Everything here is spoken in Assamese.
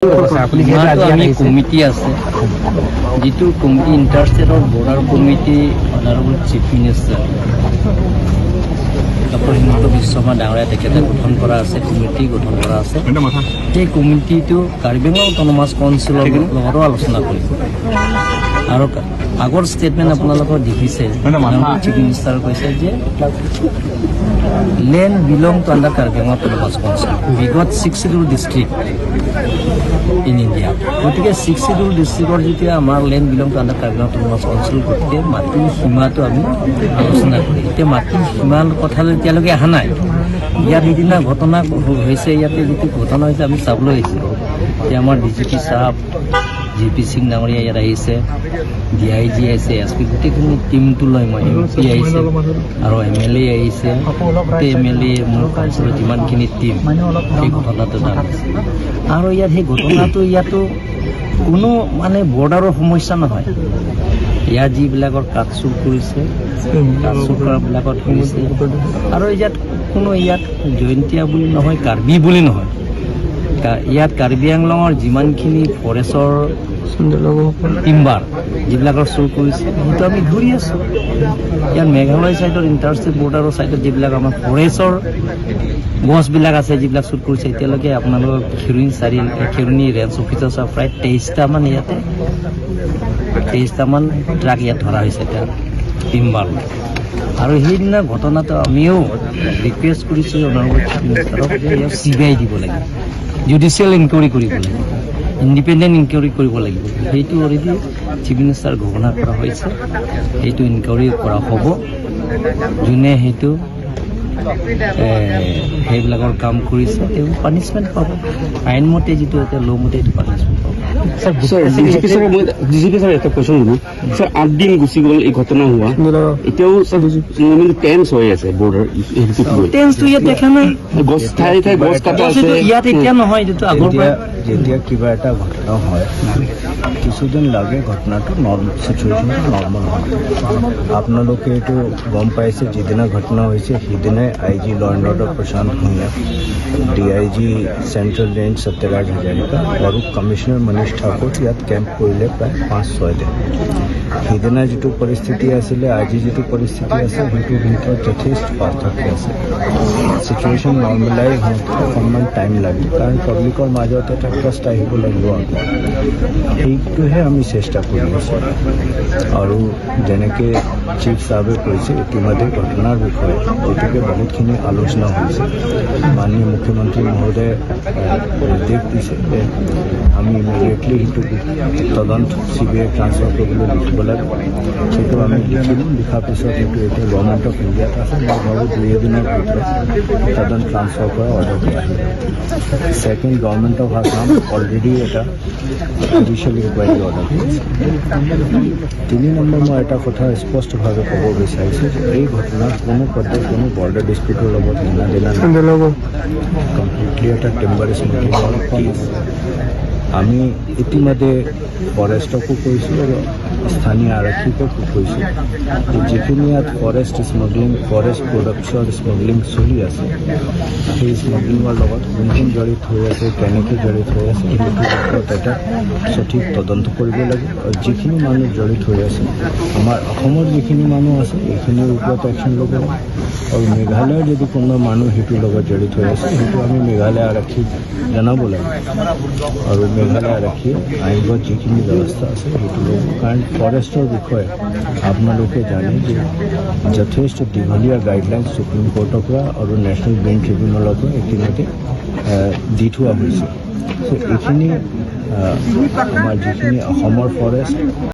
আপুনি যিহেতু আজি সীমাটো ইয়াত আমি আহিছে। কমিটি আছে, যিটো committee ইণ্টাৰষ্টেটৰ border committee, honourable chief minister doctor Himanta Biswa Sarma ডাঙৰীয়া, তেখেতে গঠন কৰা আছে, কমিটি গঠন কৰা আছে। সেই কমিটিটো কাৰ্বি আংলং অট'নমাছ কাউন্সিলৰ লগতো আলোচনা কৰিব। আৰু আগৰ ষ্টেটমেণ্ট আপোনালোকৰ দেখিছে, চিফ মিনিষ্টাৰে কৈছে যে land belong to under Karbi Anglong Autonomous Council. We got six schedule district in India. গতিকে ছিক্স চিডিউল ডিষ্ট্ৰিক্টৰ যেতিয়া আমাৰ land belong to under Karbi Anglong Autonomous Council, গতিকে মাটিৰ সীমাটো আমি আলোচনা কৰিম। এতিয়া মাটিৰ সীমাৰ কথালৈ এতিয়ালৈকে অহা নাই। ইয়াত সিদিনা ঘটনা হৈছে, ইয়াতে যিটো ঘটনা হৈছে আমি চাবলৈ আহিছিলোঁ। এতিয়া আমাৰ ডিজিপি চাহাব জি পি সিং ডাঙৰীয়া ইয়াত আহিছে, ডি I G আহিছে, এছ পি, গোটেইখিনি টিমটো লৈ মই, এম পি আহিছে আৰু এম এল এ আহিছে। গোটেই এম এল এ, মোৰ কাউন্সিলৰ যিমানখিনি টিম, সেই ঘটনাটো আহিছে। আৰু ইয়াত সেই ঘটনাটো ইয়াতো কোনো মানে বৰ্ডাৰৰ সমস্যা নহয়। ইয়াত যিবিলাকৰ কাঠ চুৰ কৰিছে, কাঠ চুৰ কৰাবিলাকত কৰিছে। আৰু ইয়াত কোনো ইয়াত জয়ন্তীয়া বুলি নহয়, কাৰ্বি বুলি নহয়, ইয়াত কাৰ্বি আংলঙৰ যিমানখিনি ফৰেষ্টৰ টিম্বাৰ যিবিলাকৰ চুৰ কৰিছে, সেইটো আমি ধৰি আছোঁ। ইয়াত মেঘালয় ছাইডৰ ইণ্টাৰষ্টেট বৰ্ডাৰৰ ছাইডত যিবিলাক আমাৰ ফৰেষ্টৰ গছবিলাক আছে, যিবিলাক চুৰ কৰিছে, এতিয়ালৈকে আপোনালোকৰ খেৰণি চাৰি খেৰণি ৰেঞ্জ অফিচৰ প্ৰায় 23টামান, ইয়াতে 23টামান ট্ৰাক ইয়াত ধৰা হৈছে এতিয়া টিম্বাৰ। আৰু সেইদিনা ঘটনাটো আমিও ৰিকুৱেষ্ট কৰিছোঁ অনাৰেবল চিফ মিনিষ্টাৰক যে ইয়াক চিবিআই দিব লাগে, জুডিচিয়েল ইনকুৱাৰী কৰিব লাগিব, ইণ্ডিপেণ্ডেণ্ট ইনকুৱাৰী কৰিব লাগিব। সেইটো অলৰেডি চিফ মিনিষ্টাৰ ঘোষণা কৰা হৈছে, সেইটো ইনকুৱাৰী কৰা হ'ব। যোনে সেইটো সেইবিলাকৰ কাম কৰিছে, তেওঁ পানিছমেণ্ট পাব। আইনমতে যিটো এতিয়া ল' মতে এইটো পানিছমেণ্ট পাব। স্যাৰ, ডিজিপি ছাৰ, মই ডিজিপি ছাৰ এটা কুৱেশ্যন সুধো। স্যাৰ, 8 দিন গুচি গ'ল এই ঘটনা হোৱা, এতিয়াও স্যাৰ টেন্স হৈ আছে বৰ্ডাৰ সেইটোক লৈ। টেন্সটো ইয়াত দেখা নাই। গছ, ঠায়ে ঠায়ে গছ কটা আছে। সেইটো ইয়াত এতিয়া নহয়, এইটোতো আগৰ যেতিয়া পৰা। যেতিয়া কিবা এটা ঘটনা হয়, কিছুদিন লাগে ঘটনাটো নৰ্মেল, চিটুৱেশ্যনটো নৰ্মেল হয়। আপোনালোকে এইটো গম পাইছে, যিদিনা ঘটনা হৈছে সিদিনাই I G law and order Prashanta Bhuyan, D I G central range Satyaraj Hazarika আৰু কমিশ্যনাৰ মনীষ ঠাকুৰ ইয়াত কেম্প কৰিলে প্ৰায় 5-6 দিন। সিদিনা যিটো পৰিস্থিতি আছিলে, আজি যিটো পৰিস্থিতি আছে, সেইটোৰ ভিতৰত যথেষ্ট পাৰ্থক্য আছে। চিটুৱেশ্যন নৰ্মেলাইজ হওঁতে অকণমান টাইম লাগে, কাৰণ পাব্লিকৰ মাজত এটা ট্ৰাষ্ট আহিব লাগিব আকৌ। সেইটোহে আমি চেষ্টা কৰি আছোঁ। আৰু যেনেকৈ চিফ চাহাবে কৈছে, ইতিমধ্যে ঘটনাৰ বিষয়ে যিটোকে বহুতখিনি আলোচনা হৈছে, মাননীয় মুখ্যমন্ত্ৰী মহোদয়ে নিৰ্দেশ দিছে যে আমি ইমিডিয়েটলি সেইটো তদন্ত চিবিআই ট্ৰান্সফাৰ কৰিবলৈ লিখিব লাগে। সেইটো আমি লিখিলোঁ। লিখাৰ পিছত সেইটো এতিয়া গভৰ্ণমেণ্ট অফ ইণ্ডিয়াত আছে। মই ভাবোঁ দুই এদিনৰ ভিতৰত তদন্ত ট্ৰান্সফাৰ কৰা অৰ্ডাৰটো আহিব। Second, government of Assam already এটা জুডিচিয়েল ইনকুৱাৰী অৰ্ডাৰ কৰিছে। 3 নম্বৰ, মই এটা কথা স্পষ্টভাৱে ক'ব বিচাৰিছোঁ যে এই ঘটনাত কোনো পধ্যে কোনো বৰ্ডাৰ ডিছপিউটৰ লগত লেনা দেনা নাই। কমপ্লিটলি এটা টিম্বাৰ স্মগলিঙৰ কেছ। আমি ইতিমধ্যে ফৰেষ্টকো কৈছোঁ আৰু স্থানীয় আৰক্ষীকো কৈছোঁ যে যিখিনি ইয়াত ফৰেষ্ট স্মগলিং, ফৰেষ্ট প্ৰডাক্টছৰ স্মগলিং চলি আছে, সেই স্মগলিঙৰ লগত কোন কোন জড়িত হৈ আছে, কেনেকৈ জড়িত হৈ আছে, সেইটোৰ ওপৰত এটা সঠিক তদন্ত কৰিব লাগে। আৰু যিখিনি মানুহ জড়িত হৈ আছে, আমাৰ অসমৰ যিখিনি মানুহ আছে, এইখিনিৰ ওপৰত একশ্যন ল'ব লাগে। আৰু মেঘালয়ৰ যদি কোনোবা মানুহ সেইটোৰ লগত জড়িত হৈ আছে, সেইটো আমি মেঘালয় আৰক্ষীক জনাব লাগে আৰু মেঘালয় আৰক্ষীয়ে আইনগত যিখিনি ব্যৱস্থা আছে সেইটো ল'ব। কাৰণ ফৰেষ্টৰ বিষয়ে আপোনালোকে জানে যে যথেষ্ট দীঘলীয়া গাইডলাইন সুপ্ৰিম কোৰ্টৰ পৰা আৰু নেশ্যনেল গ্ৰীণ ট্ৰিবিউনেলৰ পৰা ইতিমধ্যে দি থোৱা হৈছে। চ' এইখিনি আমাৰ যিখিনি অসমৰ ফৰেষ্ট